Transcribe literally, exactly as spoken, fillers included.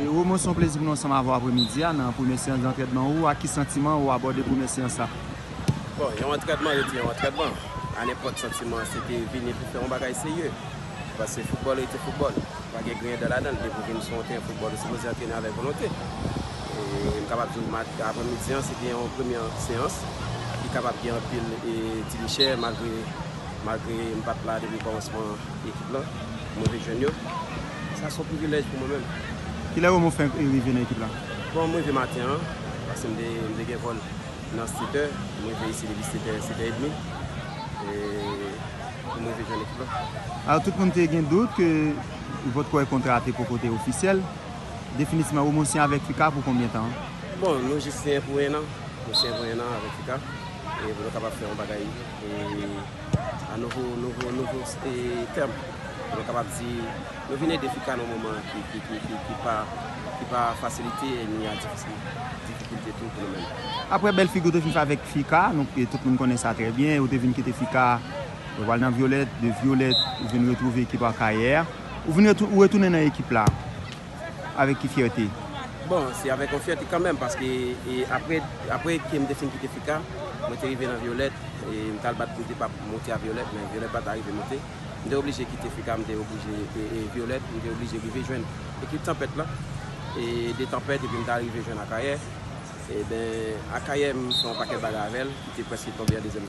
Romeo, se yon plezi pou nou ansanm avè w apremidi a nan premye seyans dantrèdman ou. Ak ki santiman ou abòde premye seyans la? Bon, yon antrèdman rete yon antrèdman. A nenpòt santiman, se te vini pou fè yon bagay serye. Paske foutbòl rete foutbòl. Pa gen griyen dan ladan l. Depi w vin sou yon teren foutbòl, ou sipoze antrene avèk volonte. E m kapab di w, apremidi an, se te yon premye seyans ki kapab gen anpil e, ti lichè, malgre, malgre m pa t la depi kòmansman ekip lan, mwen vin jwenn yo. Sa se yon privilèj pou mwen menm. Kilè Romeo fenk rive nan ekip la? Bon, mwen rive maten an, paske m te, m te gen vòl nan sèt è, mwen rive isi depi sèt è, sèt è edmi. E pou mwen rive jwenn ekip la. Alò, tout moun te gen dout ke vòt kòrèk kontra a te poko te ofisyèl. Definitivman, Romeo siyen avèk Fika pou konbyen tan? Bon, nou jis siyen pou en an. Nou siyen pou en an avèk Fika. E pou nou kapab fè yon bagay e, a nouvo, nouvo, nouvo e, tèm. Pou nou kapab di, nou vin ede Fika nan yon moman ki, ki, ki, ki, ki pa, ki pa fasilite e ni a difisil, difikilte tou pou nou menm. Aprè bèl figi ou te fin fè avèk Fika, nou, e tout moun konnen sa trè byen, ou te vin kite Fika, ou pral nan Vyolèt, de Vyolèt, ou vin retwouve ekip Akayè. Ou vin retou, ou retounen nan ekip la. Avèk ki fyète? Bon, se avèk yon fyète kanmenm, paske e, apre, apre ke m te fin kite Fika, mwen te rive nan Vyolèt, e m t al bat pou te pa monte a Vyolèt, men Vyolèt pa t arive monte. M te oblije kite Fika, m te oblije e, e, Vyolèt, m te oblije rive jwenn ekip Tanpèt lan. E de Tanpèt, epi m t al rive jwenn Akayè. Eben, Akayè, m fè yon pakèt bagay avè l, ki te prèske tonbe an dezyèm